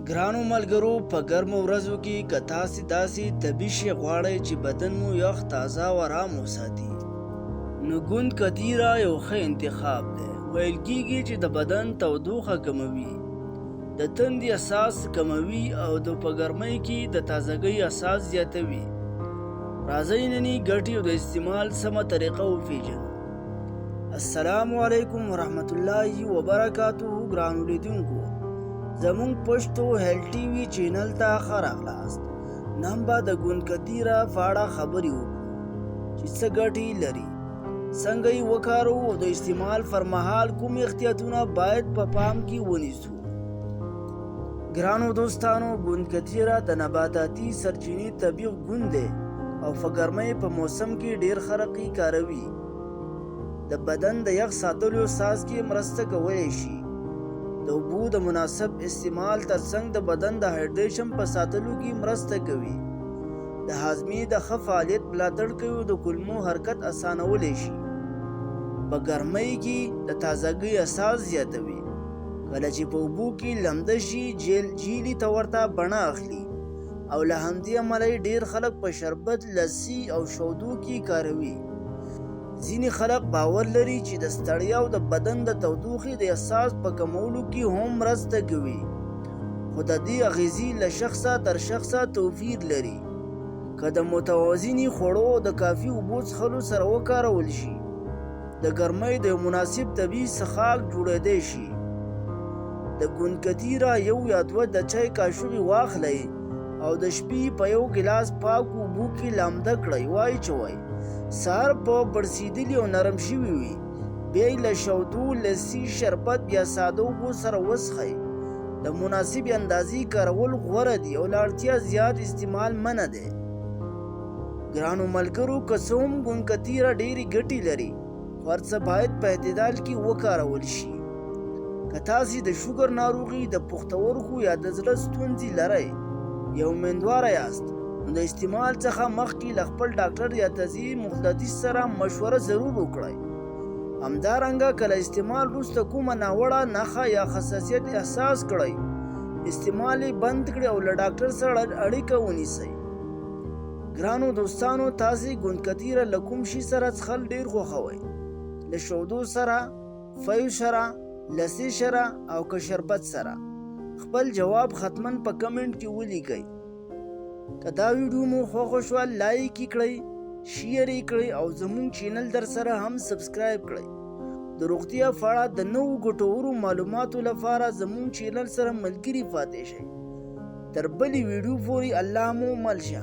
ګرانو ملګرو، په ګرمو ورځو کې که تاسې داسې طبي شی غواړئ چې بدن مو یخ، تازه او ارام وساتي، نو ګوند کتیره یو ښه انتخاب دی. ویل کیږي چې د بدن تودوخه کموي، د تندې احساس کموي او د په ګرمۍ کې د تازګۍ احساس زیاتوي. راځئ نني ګټې او د استعمال سمه طریقه وپیژنو. السلام علیکم ورحمت الله وبرکاته. ګرانو لیدونکو، زمونږ پښتو هیل ټي وي چینل ته ښه راغلاست. نن به د ګوند کتیره په اړه خبرې وکړو چې څه ګټې لري، څنګه یې وکاروو او د استعمال پر مهال کوم احتیاطونه باید په پام کې ونیسو. ګرانو دوستانو، ګوند کتیره د نباتاتي سرچینې طبیعي ګوند دی او په ګرمۍ په موسم کې ډیر خلک یې کاروي. د بدن د یخ ساتلو احساس کې مرسته کولی شي. د اوبو د مناسب استعمال ترڅنګ د بدن د هایډریشن په ساتلو کې مرسته کوي. د هاضمې د ښه فعالیت ملاتړ کوي او د کولمو حرکت اسانولی شي. په ګرمۍ کې د تازګۍ احساس زیاتوي. کله چې په اوبو کې لمده شي، جیلي ته ورته بڼه اخلي او له همدې امله یې ډېر خلک په شربت، لسي او شودو کې کاروي. ځینې خلک باور لري چې د ستړیا او د بدن د تودوخې د احساس په کمولو کې هم مرسته کوي، خو د دې اغېزې له شخصه تر شخصه توپیر لري. که د متوازنې خوړو او د کافي اوبو څښلو سره وکارول شي، د ګرمۍ د یو مناسب طبیعي څښاک جوړېدای شي. د ګوندکتیره یو یا دوه د چای کاشوغې واخلئ او د شپې په یو ګیلاس پاکو اوبو کې لامده کړئ، وایچوئ. سهار په بړسېدلي او نرم شوي وي، بیا یې له شودو، لسي، شربت یا ساده اوبو سره وڅښئ. د مناسبې اندازې کارول غوره دي او له اړتیا زیات استعمال منع دی. ګرانو ملګرو، که څه هم ګونکتیره ډېرې ګټې لري، خو هر څه باید په اعتدال کې وکارول شي. که تاسې د شوګر ناروغي، د پښتورګو یا د زړه ستونزې لرئ یا امیندواره یاست، نو د استعمال څخه مخکې له خپل ډاکټر یا طبي متخصص سره مشوره ضرور وکړئ. همدارنګه که له استعمال وروسته کومه ناوړه نښه یا حساسیت احساس کړئ، استعمال یې بند کړئ او له ډاکټر سره اړیکه ونیسئ. ګرانو دوستانو، تاسې ګوندکتیره له کوم شي سره څښل ډېر خوښوئ؟ له شودو سره، فیو سره، لسي سره او که شربت سره؟ خپل جواب حتما په کمنټ کې ولیکئ. که دا ویډیو مو خوښه شوه، لایک یې کړئ، شیر یې کړئ او زموږ چینل در سره هم سبسکرایب کړئ. د روغتیا په اړه د نوو ګټورو معلوماتو لپاره زموږ چینل سره ملګري پاتې شئ. تر بلې ویډیو پورې الله مو مل شه.